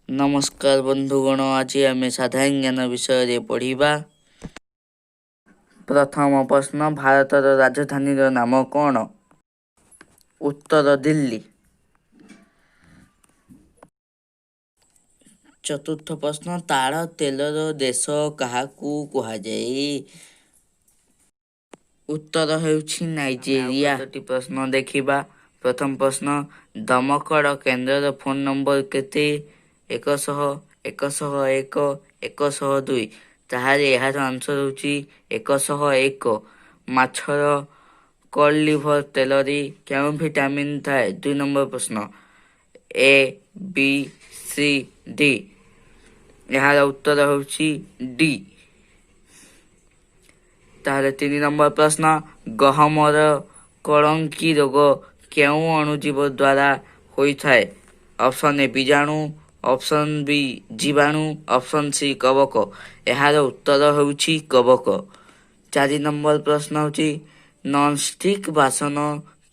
ନମସ୍କାର ବନ୍ଧୁଗଣ, ଆଜି ଆମେ ସାଧାରଣ ଜ୍ଞାନ ବିଷୟରେ ପଢ଼ିବା। ପ୍ରଥମ ପ୍ରଶ୍ନ, ଭାରତର ରାଜଧାନୀର ନାମ କ'ଣ? ଉତ୍ତର ଦିଲ୍ଲୀ। ଚତୁର୍ଥ ପ୍ରଶ୍ନ, ତାଳ ତେଲର ଦେଶ କାହାକୁ କୁହାଯାଏ? ଉତ୍ତର ହେଉଛି ନାଇଜେରିଆ। ପ୍ରଶ୍ନ ଦେଖିବା। ପ୍ରଥମ ପ୍ରଶ୍ନ, ଦମକଳ କେନ୍ଦ୍ରର ଫୋନ୍ ନମ୍ବର କେତେ? 100, 101, 102। ତାହେଲେ ଏହାର ଆନ୍ସର ହେଉଛି 101। ମାଛର କଡ୍ ଲିଭର ତେଲରେ କେଉଁ ଭିଟାମିନ୍ ଥାଏ? 2 ନମ୍ବର ପ୍ରଶ୍ନ। ଏ, ବି, ସି, ଡି। ଏହାର ଉତ୍ତର ହେଉଛି ଡି। ତାହେଲେ 3 ନମ୍ବର ପ୍ରଶ୍ନ, ଗହମର କଳଙ୍କି ରୋଗ କେଉଁ ଅଣୁଜୀବ ଦ୍ୱାରା ହୋଇଥାଏ? ଅପସନ୍ ଏ ବୀଜାଣୁ, ଅପସନ୍ ବି ଜୀବାଣୁ, ଅପସନ୍ ସି କବକ। ଏହାର ଉତ୍ତର ହେଉଛି କବକ। 4 ନମ୍ବର ପ୍ରଶ୍ନ ହେଉଛି, ନନଷ୍ଟିକ୍ ବାସନ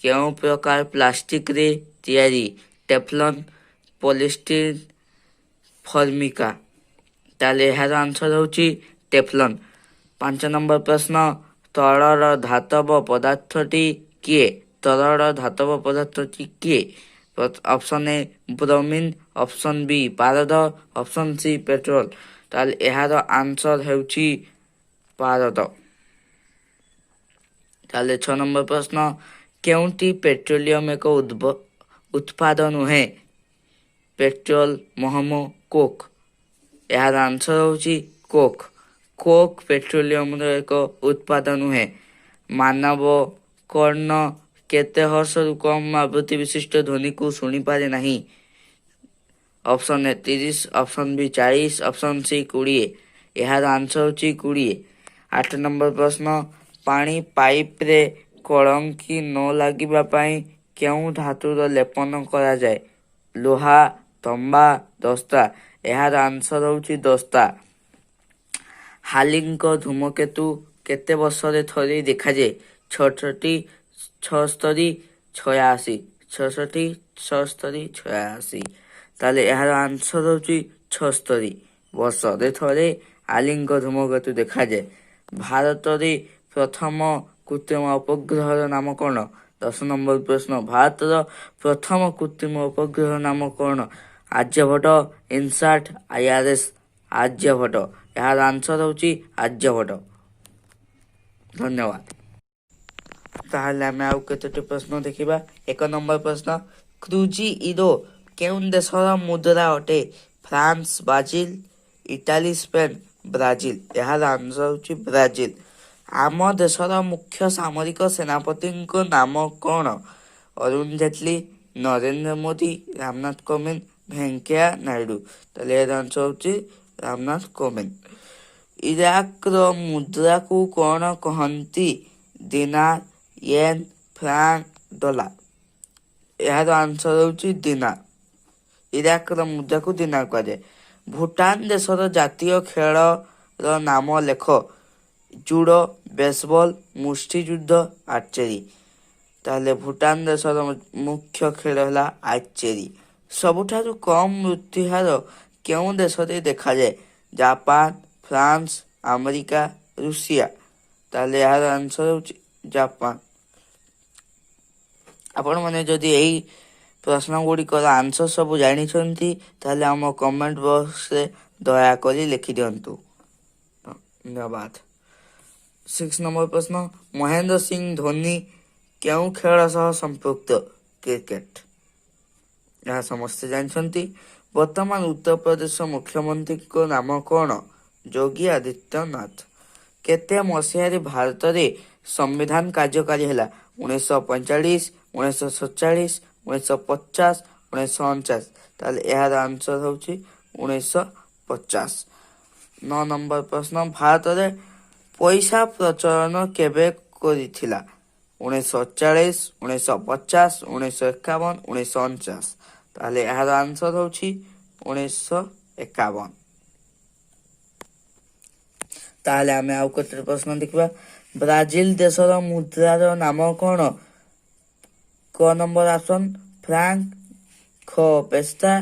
କେଉଁ ପ୍ରକାର ପ୍ଲାଷ୍ଟିକରେ ତିଆରି? ଟେଫଲନ୍, ପଲିଷ୍ଟିନ୍, ଫର୍ମିକା। ତାହେଲେ ଏହାର ଆନ୍ସର ହେଉଛି ଟେଫଲନ୍। 5 ନମ୍ବର ପ୍ରଶ୍ନ, ତରଳ ଧାତବ ପଦାର୍ଥଟି କିଏ? ତରଳ ଧାତବ ପଦାର୍ଥଟି କିଏ? Option A bromine, option B ପାରଦ, ଅପସନ୍ ସି ପେଟ୍ରୋଲ। ତାହେଲେ ଏହାର ଆନ୍ସର ହେଉଛି ପାରଦ। ତାହେଲେ 6 ନମ୍ବର ପ୍ରଶ୍ନ, କେଉଁଟି ପେଟ୍ରୋଲିୟମ ଏକ ଉତ୍ପାଦ ନୁହେଁ? ପେଟ୍ରୋଲ, ମହମ, କୋକ୍। ଏହାର ଆନ୍ସର ହେଉଛି କୋକ୍। କୋକ୍ ପେଟ୍ରୋଲିୟମର ଏକ ଉତ୍ପାଦ ନୁହେଁ। ମାନବ କର୍ଣ୍ଣ କେତେ ହର୍ଟ୍ଜରୁ କମ୍ ଆବୃତ୍ତି ବିଶିଷ୍ଟ ଧ୍ୱନିକୁ ଶୁଣିପାରେ ନାହିଁ? Option A 30, option B 40, option C 20। ଏହାର ଆନ୍ସର ହେଉଛି 20। 8 ନମ୍ବର ପ୍ରଶ୍ନ, ପାଣି ପାଇପରେ କଳଙ୍କି ନ ଲାଗିବା ପାଇଁ କେଉଁ ଧାତୁର ଲେପନ କରାଯାଏ? ଲୁହା, ତମ୍ବା, ଦସ୍ତା। ଏହାର ଆନ୍ସର ହେଉଛି ଦସ୍ତା। ହାଲିଙ୍କ ଧୂମକେତୁ କେତେ ବର୍ଷରେ ଥରେ ଦେଖାଯାଏ? 66, 76, 86। 66, 76, 86। ତାହେଲେ ଏହାର ଆନ୍ସର ହେଉଛି 76 ବର୍ଷରେ ଥରେ ହାଲିଙ୍କ ଧୂମକେତୁ ଦେଖାଯାଏ। ଭାରତରେ ପ୍ରଥମ କୃତ୍ରିମ ଉପଗ୍ରହର ନାମ କ'ଣ? 10 ନମ୍ବର ପ୍ରଶ୍ନ, ଭାରତର ପ୍ରଥମ କୃତ୍ରିମ ଉପଗ୍ରହର ନାମ କ'ଣ? ଆର୍ଯ୍ୟଭଟ୍ଟ, ଇନସାଟ୍, ଆଇଆର୍ଏସ୍। ଆର୍ଯ୍ୟଭଟ୍ଟ। ଏହାର ଆନ୍ସର ହେଉଛି ଆର୍ଯ୍ୟଭଟ୍ଟ। ଧନ୍ୟବାଦ। ତାହେଲେ ଆମେ ଆଉ କେତୋଟି ପ୍ରଶ୍ନ ଦେଖିବା। 1 ନମ୍ବର ପ୍ରଶ୍ନ, କ୍ରୁଜି ଇରୋ କେଉଁ ଦେଶର ମୁଦ୍ରା ଅଟେ? France, Brazil, Italy, Spain. Brazil. ଏହାର ଆନ୍ସର ହେଉଛି ବ୍ରାଜିଲ। ଆମ ଦେଶର ମୁଖ୍ୟ ସାମରିକ ସେନାପତିଙ୍କ ନାମ କ'ଣ? ଅରୁଣ ଜେଟଲୀ, ନରେନ୍ଦ୍ର ମୋଦି, ରାମନାଥ କୋବିନ୍ଦ, ଭେଙ୍କୟା ନାଇଡୁ। ତାହେଲେ ଏହାର ଆନ୍ସର ହେଉଛି ରାମନାଥ କୋବିନ୍ଦ। ଇରାକର ମୁଦ୍ରାକୁ କ'ଣ କହନ୍ତି? ଦିନାର, ୟେନ୍, ଫ୍ରାଙ୍କ, ଡଲାର। ଏହାର ଆନ୍ସର ହେଉଛି ଦିନାର। ଇରାକର ମୁଦ୍ରାକୁ ଦିନାର କୁହାଯାଏ। ଭୁଟାନ ଦେଶର ଜାତୀୟ ଖେଳର ନାମ ଲେଖ। ଜୁଡୋ, ବେସବଲ, ମୁଷ୍ଟିଯୁଦ୍ଧ, ଆର୍ଚେରୀ। ତାହେଲେ ଭୁଟାନ ଦେଶର ମୁଖ୍ୟ ଖେଳ ହେଲା ଆର୍ଚେରୀ। ସବୁଠାରୁ କମ୍ ମୃତ୍ୟୁହାର କେଉଁ ଦେଶରେ ଦେଖାଯାଏ? Japan, France, America, Russia. ତାହେଲେ ଏହାର ଆନ୍ସର ହେଉଛି ଜାପାନ। ଆପଣମାନେ ଯଦି ଏଇ ପ୍ରଶ୍ନ ଗୁଡ଼ିକର ଆନ୍ସର ସବୁ ଜାଣିଛନ୍ତି, ତାହେଲେ ଆମ କମେଣ୍ଟ ବକ୍ସରେ ଦୟାକରି ଲେଖିଦିଅନ୍ତୁ। ଧନ୍ୟବାଦ। 6 ନମ୍ବର ପ୍ରଶ୍ନ, ମହେନ୍ଦ୍ର ସିଂ ଧୋନି କେଉଁ ଖେଳ ସହ ସମ୍ପୃକ୍ତ? କ୍ରିକେଟ। ଏହା ସମସ୍ତେ ଜାଣିଛନ୍ତି। ବର୍ତ୍ତମାନ ଉତ୍ତରପ୍ରଦେଶ ମୁଖ୍ୟମନ୍ତ୍ରୀଙ୍କ ନାମ କ'ଣ? ଯୋଗୀ ଆଦିତ୍ୟନାଥ। କେତେ ମସିହାରେ ଭାରତରେ ସମ୍ବିଧାନ କାର୍ଯ୍ୟକାରୀ ହେଲା? 1945, 1947, 1950, 1949। ତାହେଲେ ଏହାର ଆନ୍ସର ହେଉଛି 1950। 9 ନମ୍ବର ପ୍ରଶ୍ନ, ଭାରତରେ ପଇସା ପ୍ରଚଳନ କେବେ କରିଥିଲା? 1948, 1950, 1951, 1949। ତାହେଲେ ଏହାର ଆନ୍ସର ହେଉଛି 1951। ତାହେଲେ ଆମେ ଆଉ କେତେ ପ୍ରଶ୍ନ ଦେଖିବା। ବ୍ରାଜିଲ ଦେଶର ମୁଦ୍ରାର ନାମ କ'ଣ? କ ନମ୍ବର ଅପସନ୍ ଫ୍ରାଙ୍କ, ଖ ପେସ୍ତା,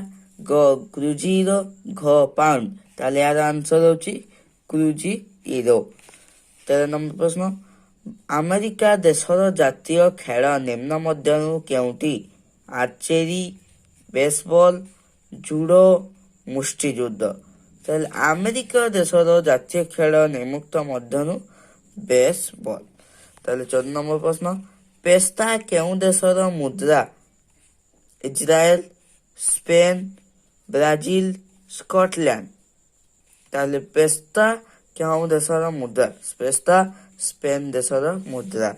ଗ କ୍ରୁଜିରୋ, ଘ ପାଉଣ୍ଡ। ତାହେଲେ ଏହାର ଆନ୍ସର ହେଉଛି କ୍ରୁଜିରୋ। 13 ନମ୍ବର ପ୍ରଶ୍ନ, ଆମେରିକା ଦେଶର ଜାତୀୟ ଖେଳ ନିମ୍ନ ମଧ୍ୟରୁ କେଉଁଟି? ଆର୍ଚେରୀ, ବେସବଲ, ଜୁଡୋ, ମୁଷ୍ଟିଯୁଦ୍ଧ। ତାହେଲେ ଆମେରିକା ଦେଶର ଜାତୀୟ ଖେଳ ନିମ୍ନୋକ୍ତ ମଧ୍ୟରୁ ବେସବଲ। ତାହେଲେ 14 ନମ୍ବର ପ୍ରଶ୍ନ, ପେସ୍ତା କେଉଁ ଦେଶର ମୁଦ୍ରା? Israel, Spain, Brazil, Scotland. ତାହେଲେ ପେସ୍ତା କେଉଁ ଦେଶର ମୁଦ୍ରା? ପେସ୍ତା ସ୍ପେନ ଦେଶର ମୁଦ୍ରା।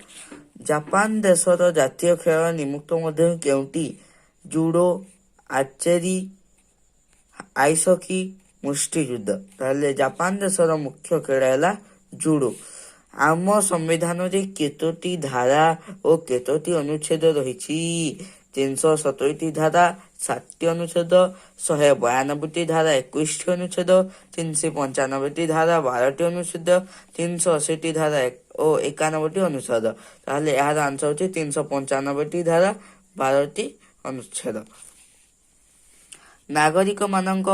ଜାପାନ ଦେଶର ଜାତୀୟ ଖେଳ ନିମ୍ନୋକ୍ତ ମଧ୍ୟରୁ କେଉଁଟି? ଜୁଡୋ, ଆର୍ଚେରୀ, ଆଇସ୍ ହକି, ମୁଷ୍ଟିଯୁଦ୍ଧ। ତାହେଲେ ଜାପାନ ଦେଶର ମୁଖ୍ୟ ଖେଳ ହେଲା ଜୁଡୋ। ଆମ ସମ୍ବିଧାନରେ କେତୋଟି ଧାରା ଓ କେତୋଟି ଅନୁଚ୍ଛେଦ ରହିଛି? 370ଟି ଧାରା, 7ଟି ଅନୁଚ୍ଛେଦ, 192ଟି ଧାରା, 21ଟି ଅନୁଚ୍ଛେଦ, 395ଟି ଧାରା, 12ଟି ଅନୁଚ୍ଛେଦ, 380ଟି ଧାରା ଓ 91ଟି ଅନୁଚ୍ଛେଦ। ତାହେଲେ ଏହାର ଆନ୍ସର ହେଉଛି 395ଟି ଧାରା, 12ଟି ଅନୁଚ୍ଛେଦ। ନାଗରିକମାନଙ୍କ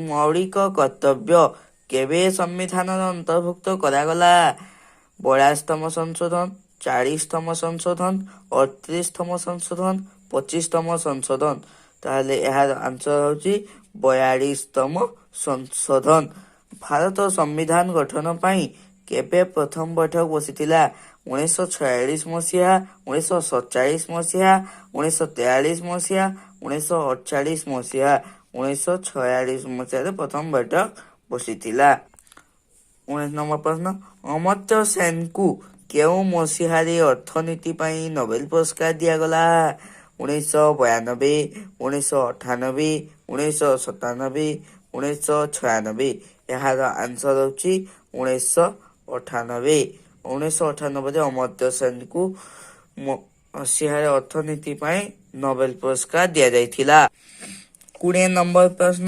ମୌଳିକ କର୍ତ୍ତବ୍ୟ କେବେ ସମ୍ବିଧାନର ଅନ୍ତର୍ଭୁକ୍ତ କରାଗଲା? 42ତମ ସଂଶୋଧନ, 40ତମ ସଂଶୋଧନ, 38ତମ ସଂଶୋଧନ, 25ତମ ସଂଶୋଧନ। ତାହେଲେ ଏହାର ଆନ୍ସର ହେଉଛି 42ତମ ସଂଶୋଧନ। ଭାରତ ସମ୍ବିଧାନ ଗଠନ ପାଇଁ କେବେ ପ୍ରଥମ ବୈଠକ ବସିଥିଲା? 1946 ମସିହା, 1947 ମସିହା, 1943 ମସିହା, 1948 ମସିହା। 1946 ମସିହାରେ ପ୍ରଥମ ବୈଠକ ବସିଥିଲା। 19 ନମ୍ବର ପ୍ରଶ୍ନ, ଅମର୍ତ୍ୟ ସେନଙ୍କୁ କେଉଁ ମସିହାରେ ଅର୍ଥନୀତି ପାଇଁ ନୋବେଲ ପୁରସ୍କାର ଦିଆଗଲା? 1992, 1998, 1997, 1996। ଏହାର ଆନ୍ସର ହେଉଛି 1998। 1998ରେ ଅମର୍ତ୍ୟ ସେନଙ୍କୁ ମସିହାରେ ଅର୍ଥନୀତି ପାଇଁ ନୋବେଲ ପୁରସ୍କାର ଦିଆଯାଇଥିଲା। 20 ନମ୍ବର ପ୍ରଶ୍ନ,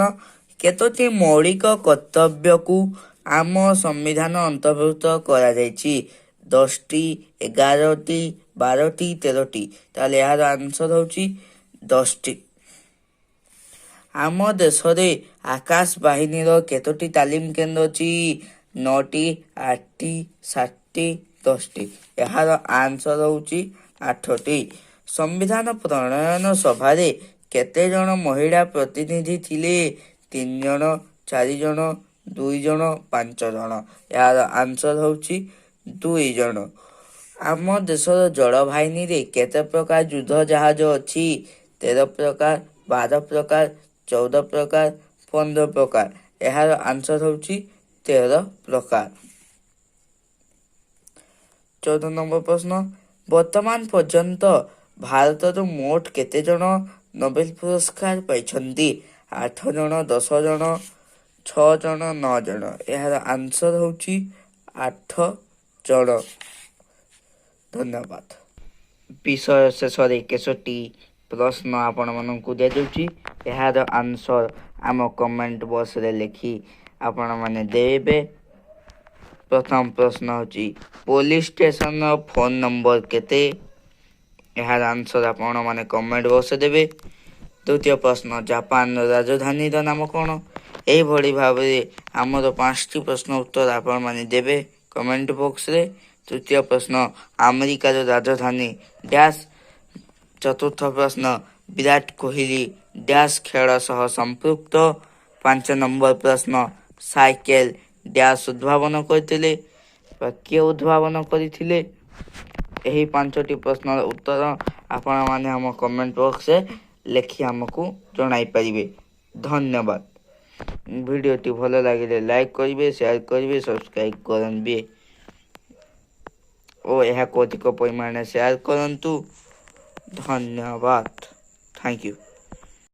କେତୋଟି ମୌଳିକ କର୍ତ୍ତବ୍ୟକୁ ଆମ ସମ୍ବିଧାନ ଅନ୍ତର୍ଭୁକ୍ତ କରାଯାଇଛି? 10ଟି, 11ଟି, 12ଟି, 13ଟି। ତାହେଲେ ଏହାର ଆନ୍ସର ହେଉଛି 10ଟି। ଆମ ଦେଶରେ ଆକାଶ ବାହିନୀର କେତୋଟି ତାଲିମ କେନ୍ଦ୍ର ଅଛି? 9ଟି, 8ଟି, 7ଟି, 10ଟି। ଏହାର ଆନ୍ସର ହେଉଛି 8ଟି। ସମ୍ବିଧାନ ପ୍ରଣୟନ ସଭାରେ କେତେ ଜଣ ମହିଳା ପ୍ରତିନିଧି ଥିଲେ? 3 ଜଣ, 4 ଜଣ, 2 ଜଣ, 5 ଜଣ। ଏହାର ଆନ୍ସର ହେଉଛି 2 ଜଣ। ଆମ ଦେଶର ଜଳବାହିନୀରେ କେତେ ପ୍ରକାର ଯୁଦ୍ଧ ଜାହାଜ ଅଛି? 13 ପ୍ରକାର, 12 ପ୍ରକାର, 14 ପ୍ରକାର, 15 ପ୍ରକାର। ଏହାର ଆନ୍ସର ହେଉଛି 13 ପ୍ରକାର। 14 ନମ୍ବର ପ୍ରଶ୍ନ, ବର୍ତ୍ତମାନ ପର୍ଯ୍ୟନ୍ତ ଭାରତରୁ ମୋଟ କେତେ ଜଣ ନୋବେଲ ପୁରସ୍କାର ପାଇଛନ୍ତି? 8 ଜଣ, 10 ଜଣ, 6 ଜଣ, 9 ଜଣ। ଏହାର ଆନ୍ସର ହେଉଛି 8 ଜଣ। ଧନ୍ୟବାଦ। ବିଷୟ ଶେଷରେ କେତୋଟି ପ୍ରଶ୍ନ ଆପଣମାନଙ୍କୁ ଦିଆଯାଉଛି। ଏହାର ଆନ୍ସର ଆମ କମେଣ୍ଟ ବକ୍ସରେ ଲେଖି ଆପଣମାନେ ଦେବେ। ପ୍ରଥମ ପ୍ରଶ୍ନ ହେଉଛି, ପୋଲିସ ଷ୍ଟେସନର ଫୋନ ନମ୍ବର କେତେ? ଏହାର ଆନ୍ସର ଆପଣମାନେ କମେଣ୍ଟ ବକ୍ସରେ ଦେବେ। ଦ୍ୱିତୀୟ ପ୍ରଶ୍ନ, ଜାପାନର ରାଜଧାନୀର ନାମ କ'ଣ? ଏହିଭଳି ଭାବରେ ଆମର 5ଟି ପ୍ରଶ୍ନ ଉତ୍ତର ଆପଣମାନେ ଦେବେ କମେଣ୍ଟ ବକ୍ସରେ। ତୃତୀୟ ପ୍ରଶ୍ନ, ଆମେରିକାର ରାଜଧାନୀ ଡ୍ୟାସ୍। ଚତୁର୍ଥ ପ୍ରଶ୍ନ, ବିରାଟ କୋହଲି ଡ୍ୟାସ୍ ଖେଳ ସହ ସମ୍ପୃକ୍ତ। 5 ନମ୍ବର ପ୍ରଶ୍ନ, ସାଇକେଲ ଡ୍ୟାସ୍ ଉଦ୍ଭାବନ କରିଥିଲେ ବା କିଏ ଉଦ୍ଭାବନ କରିଥିଲେ? ଏହି 5ଟି ପ୍ରଶ୍ନର ଉତ୍ତର ଆପଣମାନେ ଆମ କମେଣ୍ଟ ବକ୍ସରେ ଲେଖି ଆମକୁ ଜଣାଇ ପାରିବେ। ଧନ୍ୟବାଦ। ଭିଡ଼ିଓଟି ଭଲ ଲାଗିଲେ ଲାଇକ୍ କରିବେ, ସେୟାର କରିବେ, ସବସ୍କ୍ରାଇବ୍ କରନ୍ତି ଓ ଏହାକୁ ଅଧିକ ପରିମାଣରେ ସେୟାର କରନ୍ତୁ। ଧନ୍ୟବାଦ। Thank you.